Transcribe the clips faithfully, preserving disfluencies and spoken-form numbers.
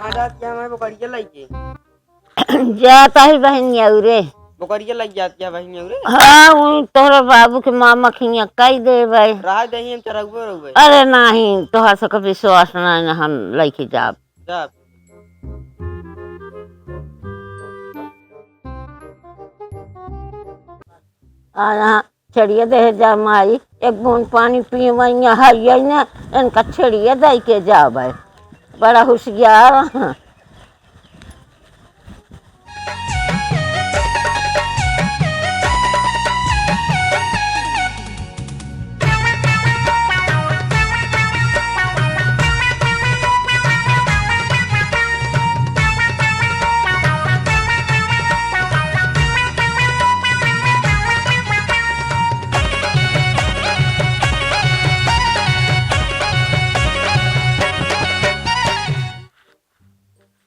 आ जात क्या हमारे बोकरिया लइके? जात ही बहिनिया रे। बोकरिया लग जात क्या बहिनिया रे? हाँ, उन तोहरा बाबू के मामा खिया कई देबै। रहा दही हम चरगबो रहुए। अरे नहीं, तोहरा सबके विश्वास नहीं न हम लइके जाब। जाब। आ यहाँ छेड़िया दे जा माई, एक बूंद पानी पीवैया है ये न, इनका छेड़िया दे के जाबै। बड़ा होशियार हैं।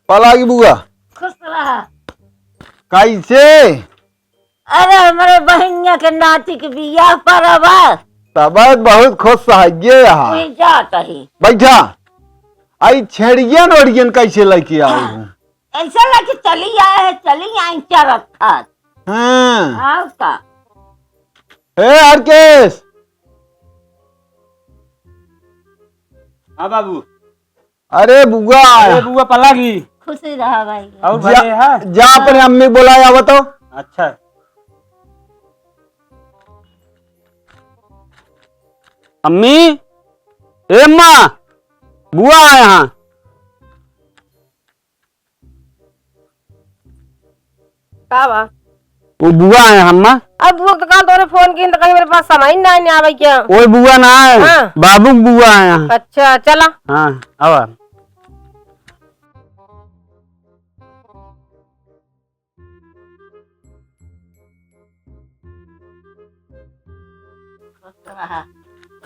पलागी बुआ। खुश रहा। कैसे? अरे, हमरे बहिनिया के नाती के बियाह परब बा। तब बहुत खुश है ये यहाँ। वही जात ही। बैठा। आई छेड़ियन ओड़ियन कैसे लेके आए हो? ऐसे लेके चली आए है, चली आई चरत खात। हाँ। और का? हे हरकेश। हाँ बाबू। अरे बुआ। अरे बुआ पलागी। खुशी रहा भाई। और जा, भले है? जा अपने अम्मी बुलाए आवा तो। अच्छा। अम्मी, ए अम्मा, बुआ आए हैं। का बा? वो बुआ है अम्मा। अब बुआ के कहा तोरे फोन की तो कहीं मेरे पास समय ही ना आवे क्या? ओए बुआ ना है, हाँ। बाबू के बुआ है यहाँ। अच्छा, चला। हाँ, आवा।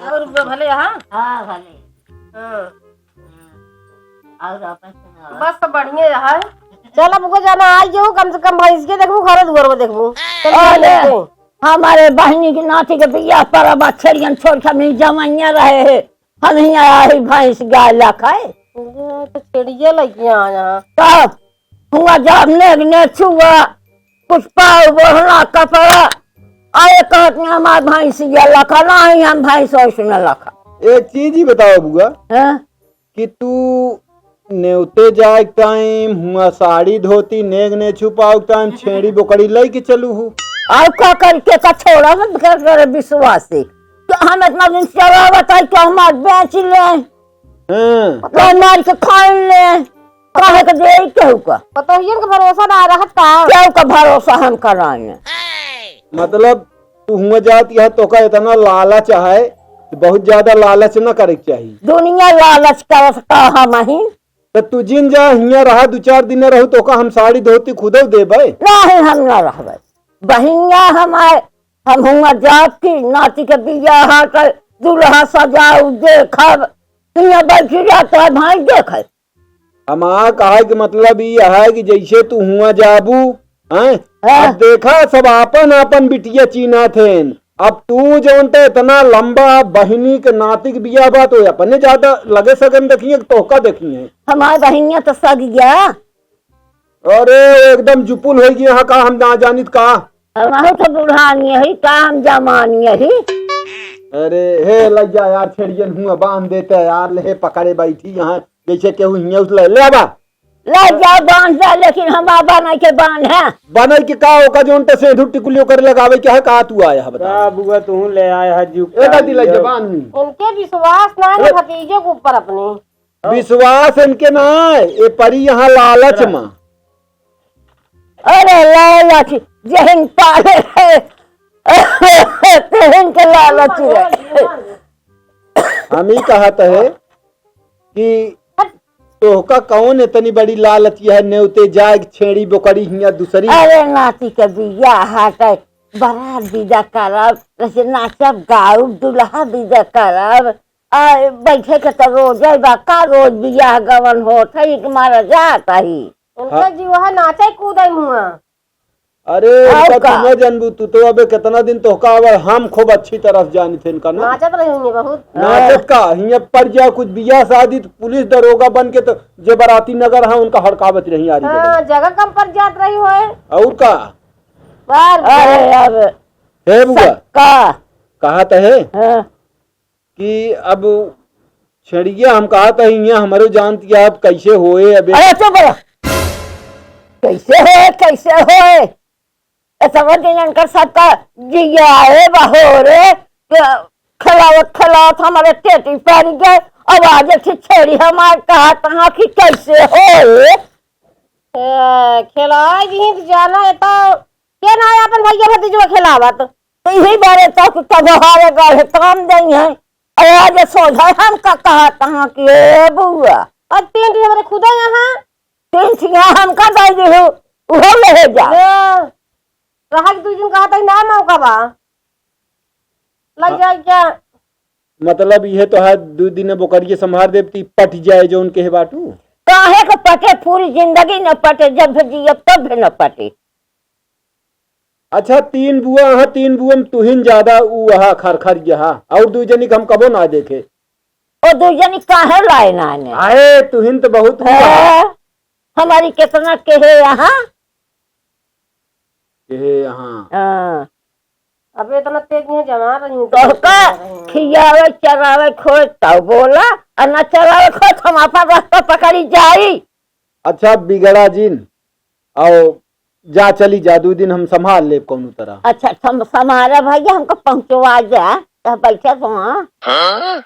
और बुआ भले यहाँ? हाँ, भले। हाँ। और अपन सुनाओ। बस तो बढ़िया है। चल, अब को जाना आई जाऊ, कम से कम भैंस के देखबू, घर दुआर में देखबू। चल, अरे, देखते हैं। हमारे बहिनी के नाती के बियाह परब बा, छेड़ियन छोड़ के हमनी जवैया रहे हैं। हम हियाँ आई भैंस गाय ला खाए। ये तो छेड़िया लगी आया। तब हुआ जब नेग ने छुआ, कुछ पाव बोहना कपड़ा, आए कहत ने हमार भैंस ये लखा, नहीं हम भैंस वैसे न लखा। एक चीज ही बताओ बुआ, हैं? कि तू नेवते जाए टाइम हुआ साड़ी धोती नेग ने छुपाओ टाइम छेड़ी बोकड़ी लई के चलू हूँ। और का करके का छोड़ा मत कर करे विश्वास से। तो हम इतना दिन चला बताई कि हमार बेच ले। हाँ। तो मार के खाए ले। काहे के दे केहू का? पतोहियन के भरोसा ना रहत का? केहू का भरोसा हम कराएं? मतलब तू हुआ जात यह तोका इतना लालच है, बहुत ज्यादा लालच न करे के चाहिए। दुनिया लालच करत का हम ही? तो तू जिन जा हियाँ रहा, दो चार दिन रहू तोका हम साड़ी धोती खुदे देबे। नहीं, हम ना रहबे। बहिनिया हमार, हम हुआ जात की नाती के बियाह कर, दूल्हा सजाऊ देखब, हियाँ बैठी रहत है भाई देखे। हमार कहे के मतलब ई है कि जैसे तू हुआ जाबू, हैं? हाँ। अब देखा, सब आपन आपन बिटिया चीन्हा थेन। अब तू जौन ते इतना लंबा बहिनी के नाती के बियाह बा, तो अपने ज्यादा लगे सगे में देखिए कि तोहका देखिए। हमार बहिनिया तो सग गया। अरे, एकदम जुपुल हो गया है का, हम ना जानित का। हमहू तो बुढ़ान यही, का हम जवान यही। अरे, हे लइया यार, छेड़ियन हुआ बांध देते यार, ले पकड़े बैठी यहाँ, जैसे केहू हियाँ उस ले, ले आवा। ले जा बांध दे, लेकिन हम बाबा नहीं के बांध है। बनई के का ओका जौन ते सेंधु टिकुलियो करे लगावे के है, का तू आया है बता? का बुआ तू ले आया है जुग ए का दादी, ले जा लियो। बांध नी। इनके विश्वास ना है अरे। भतीजे के ऊपर अपने। विश्वास इनके ना है, ये परी यहाँ लालच मा। अरे लालच, जहन पाले है, तहन के लालच है। हम ही कहत है कि तोहका कौन इतनी बड़ी लालच है, नेवते जाए छेड़ी बोकरी हियाँ दूसरी। अरे नाती के बियाह हटे, बारात विदा करब, जैसे नाचब गाउब, दुल्हा विदा करब, आ, बैठे के तो रोजे बा, का रोज बियाह गवन होत है, एक मारा जात ही। उनका हाँ। जीव है नाचे कूदे मुआ। अरे, और इनका का? तू न जानबू, तू तो अबे कितना दिन तोहका, अब हम खूब अच्छी तरह से जानी थे इनका ना। नाचत रही होंगी बहुत। नाचत का, हियाँ पड़ जा कुछ बियाह शादी तो पुलिस दरोगा बन के तो जे बराती नगर हाँ उनका हड़कावत रही आरी हाँ, बगल। जगह कम पड़ जात रही होए। और का? बार अरे बार। अब हे बुआ, सक्का। कहा तो है हाँ। कि अब छेड़िया हम कहा तो हियाँ हमारे जानती है आप कैसे होए अबे। अरे चुप रह। कैसे होए, कैसे होए? ए, समझ गई, इनकर सबका जियाए बहोरे, क-, खिलावत खिलावत हमारे टेटी पड़ गए। अब आज एक ठे छेड़ी हमार कहा तहाँ कि कैसे होए? ए, खिलाए जी तो जाना है तो के ना है अपन भैया भतीजवा खिलावत? तो यही बारे तो कि कब हारे गए काम देई है। अरे आज सोझा हमका कहा तहाँ कि ए बुआ। और तीन ठे हमारे खुदा यहाँ। तीन ठे यहाँ हमका दे दे हो, उहो ले जा। ले। रहा कि दू दिन कहा तई ना मौका बा। लग हाँ। जाए क्या? मतलब इहे तो है, दू दिन बोकरिए संभार देब ती पट जाए जो उनके हे बाटू। काहे के पटे, पूरी जिंदगी न पटे, जब भी जियब तब भी न पटे। अच्छा, तीन बुआ, हाँ, तीन बुआ में तुहिन ज्यादा ऊ अहा, खरखर जहा, और दू जनी के हम कबो ना देखे। ओ दू जनी काहे लाए ना आने? आए, तुहिन तो बहुत हुआ। हैं? हमारी कितना केहे यहाँ? केहे यहाँ। हाँ। अब इतना तेज नहीं जमा रही हूँ, तोहका तेज जमा रही हूँ। खियावे, चरावे खोए तब बोला, और ना चरावे खोए तो हम आपन रास्ता पकड़ी जाई। अच्छा, बिगड़ा जिन, आओ, जा, चली जा, दू दिन हम संभाल लेब कौनो तरह। अच्छा, सम-, संभारा भैया, हमको पहुँचवा जा, तो बैठे तो हाँ। हाँ?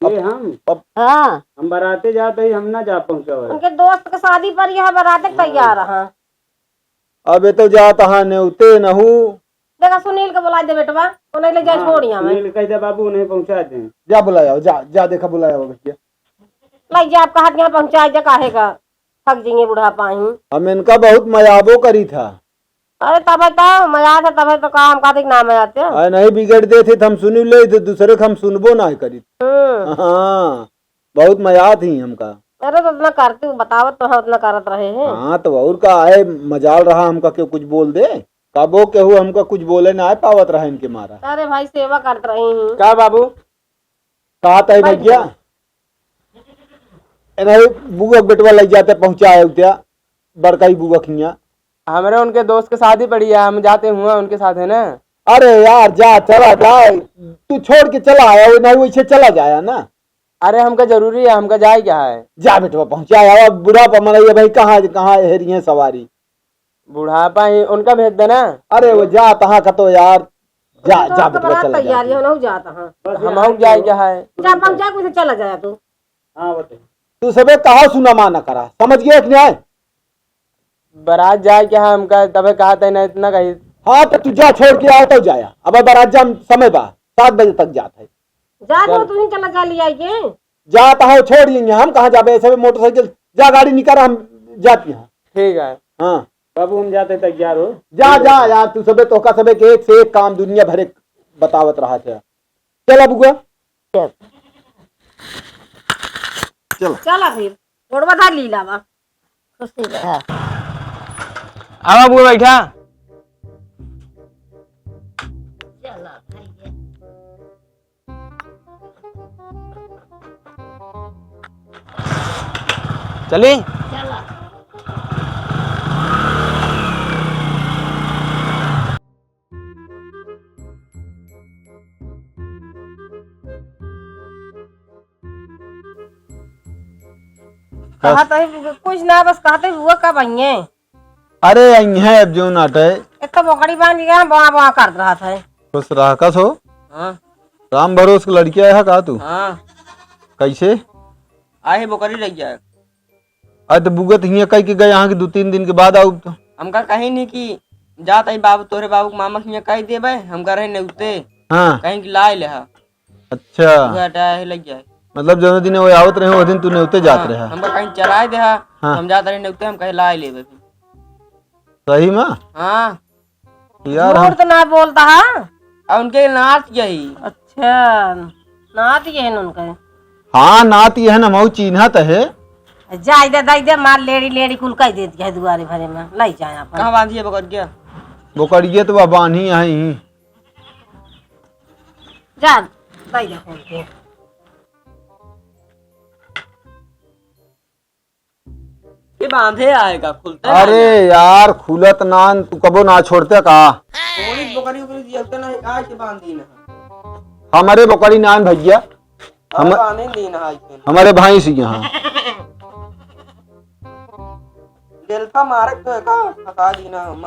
ये हम? अब हाँ। हम बराते जात हई, हम ना जा पहुँचावे। उनके दोस्त के शादी पर यह बराते हाँ। तैयार हाँ। अबे तो जात हाँ नेवते नहू। देखा सुनील के बुला दे बेटवा, उन्हें ले जाए हाँ, छोड़ यहाँ में। सुनील कह दे बाबू उन्हें पहुँचा दे। जा बुलाया, जा, जा देखा बुलाया भैया। ले जा, आप कहा के यहाँ पहुँचा दे, काहे का? थक जाएंगे बुढ़ापा ही। हम इनका बहुत मयाबो करी था। अरे तबे तो मया था, तबे तो का हम कहते कि ना मया थे। अरे नहीं बिगड़ देते तो हम सुनी ले, तो दूसरे के हम सुनबो ना करी। हम्म। हाँ, बहुत मया थी हमका। अरे तो उतना करती, बतावत तो है, उतना करत रहे हैं। हाँ, तो और का है, मजाल रहा हमका क्यों कुछ बोल दे। कबो केहू हमका कुछ बोले ना पावत रहा इनके मारा। अरे भाई, सेवा करत रही हूँ। का बाबू? का तय बैठ भैया? जा। ए नहीं, बुआ के बेटवा लग जाते, पहुँचाए उत्या, बड़का ही बुआ खिया। हमरे उनके दोस्त के शादी पड़ी है, हम जाते हुआ उनके साथ है ना। अरे यार, जा, चला जाए, तू छोड़ के चला आया, वो नहीं वैसे चला जाया ना। अरे, हमका जरूरी है, हमका जाए क्या है? जा बेटवा, पहुँचाए आवा, बुढ़ापा मनई है भाई, कहाँ, कहाँ हेरी है सवारी। बुढ़ापा ही उनका भेज देना। अरे वो जा तहाँ का तो यार, जा, तू जा तो बेटवा, बरात चला जा तैयारी तू। हो, ना जाता हाँ। बस हम ये हम जाए क्या है? जा पहुँचा, कुछ चला जाए तू। हाँ, बताइए। तू सबे कहा सुना माना करा, समझ गया कि नहीं? बरात जाए क्या है हमका, तबे कहा तय नहीं इतना कही। हाँ, तो तू जा छोड़ के आओ तो जाया, अब बरात जा समय बा, सात बजे तक जात है। जा चल। तो तू ही चला जा लिया के। जात हो, छोड़ देंगे हम, कहाँ जाबे? ऐसे में मोटरसाइकिल, जा गाड़ी निकाल, हम जात यहाँ। ठीक है। हाँ। बाबू, हम जाते तैयार हो। जा, जा यार, तू सबे तोहका सबे के एक से एक काम दुनिया भरे बतावत रहा थे। चला बुआ। चल। चला। चला फिर, गोड़वा धर लीला बा। खुशी रहा। आवा बुआ, बैठा। चला भैया। चली? चला। कहत है, कुछ ना, बस कहत है, हुआ कब आइए? अरे, आई हैं अब जौन आटे। एक तो बोकड़ी बांध के यहाँ बवा बवा करत रहत है। खुश रहा, कस हो? हाँ। राम भरोस के लड़किया है का तू? हाँ। कैसे? आहे बोकरी रह जाए। अरे, तो बुगत हियाँ कह के गए यहाँ के दो तीन दिन के बाद आउब तो। हमका कहीं नहीं कि जात आई बाबू, तोरे बाबू के मामा के हियाँ कह देबे, हमका रहे नेउते। हाँ। कहीं कि लाए ले हा। अच्छा। उहे हटाया है, लग जाए। मतलब, जौने दिन वो आवत रहे, वो दिन तू नेउते जात हाँ, रहा। हमका कहीं चराए दे हा, हाँ। हम जात रहे नेउते, हम कहीं लाए लेबे फिर। सही में? हाँ। यार, झूठ हम तो ना बोलता हा। और उनके नात यही। अच्छा, नात ये है ना उनका? हाँ, नात ये है ना, मऊ चिन्हत है। जाए दे, दे दे, मार लेड़ी लेड़ी कुल कह देत है दुआरे भरे में, लाई जाए अपन। कहाँ बांधी है बोकरिया? बोकरिया तो वह बांधी है ही। जा, दे दे खोल के। ये बांधे आएगा, खुलता है अरे ना। यार, खुलत नान, तू कबो ना छोड़ते का? थोड़ी बोकरी उकरी दिया तो नहीं, आज के बांधी ना। हमारे बोकरी नान भैया, हम हम बांधे नहीं ना आज के। हमारे भाई से यहाँ। डेल्फा मारक तो है का? बता दी ना हम।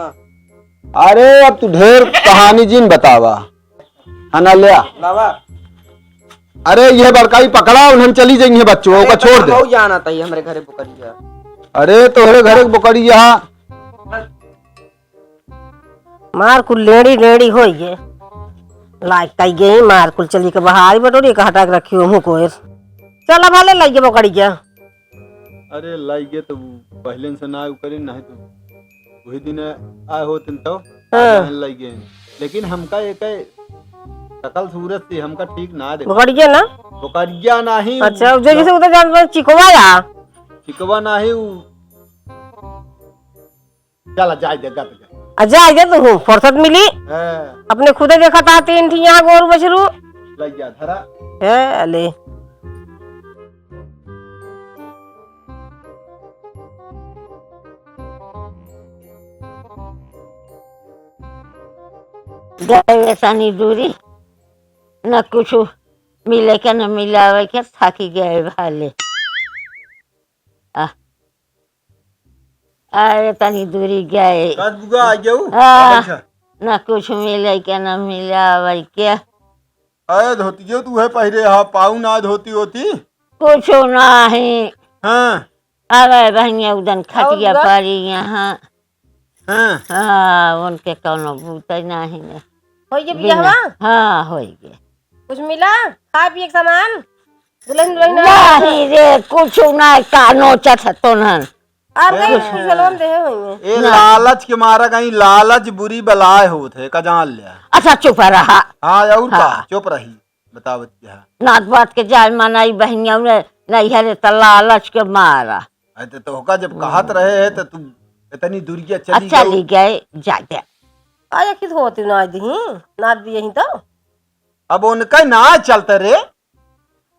अरे अब तू ढेर कहानी जिन बतावा। हाँ ना, ले आ। लावा। अरे, यह बड़काई पकड़ा, उन्हन चली जाइए बच्चों, अरे, ओका छोड़ दे। हम जाना था, ये हमरे घरे बोकरिया। अरे, तोहरे घरे के बोकरिया। मार कुल लेड़ी लेड़ी होई गे। लाइक ताई गई, मार कुल चली के बहारी बटोरी के हटा के रखी हूँ कोयर। चला भले लाइए बोकरिया। अरे, लाइगे तो पहले से ना उ करी, नहीं तो वही दिन आए होते तो हाँ। आज लाइगे। लेकिन हमका एक शकल सूरत से हमका ठीक ना दे। बोकरिया ना? बोकरिया नहीं, अच्छा, उ जो जैसे उधर जान पर चिकवा या? चिकवा नहीं, उ चला जाए दे, गत गत। आ जाए दे तू, फुर्सत मिली। हाँ। अपने खुदे देखा था तीन ठी यहाँ गोरू बछरू। लग गया धरा। है, अले। गए तनी दूरी, न कुछ मिले के, न मिलावे के, थाकी गए भाले। आ, अरे तनी दूरी गए। कस बुआ आ गयू? आ, अच्छा। ना कुछ मिले के, ना मिलावे के। अरे धोतियो तू है पहिरे हा, पाऊ ना धोती होती? कुछ नाही। हाँ। अरे बहनिया उदन खटिया और बुआ? परी यहाँ। हाँ। हाँ, उनके कौनो बूते नाही ने। होई गे बिना बियाहवा? हाँ, होई गे। कुछ मिला? खाए पिए के सामान? दुल्हन दुल्हन? नहीं रे, कुछ नहीं, का नोचत है तोनन। और नहीं, ए, कुछ लोन देहे होइए। ए ना। लालच के मारा कहीं, लालच बुरी बलाय होत है, का जान लिया। अच्छा, चुप रहा। हाँ, और का? हाँ। चुप रही, बतावत क्या। नात बात के जाए मनाई बहनिया ने, नहीं है रे, त लालच के मारा। अरे तो तोहका जब कहत रहे है तो तू इतनी दूरिया आ, चली चली गई। गए, जा दे। आ, एक ही धोती ना दी, ना दी यहीं तो। अब उनका ना चलते रे।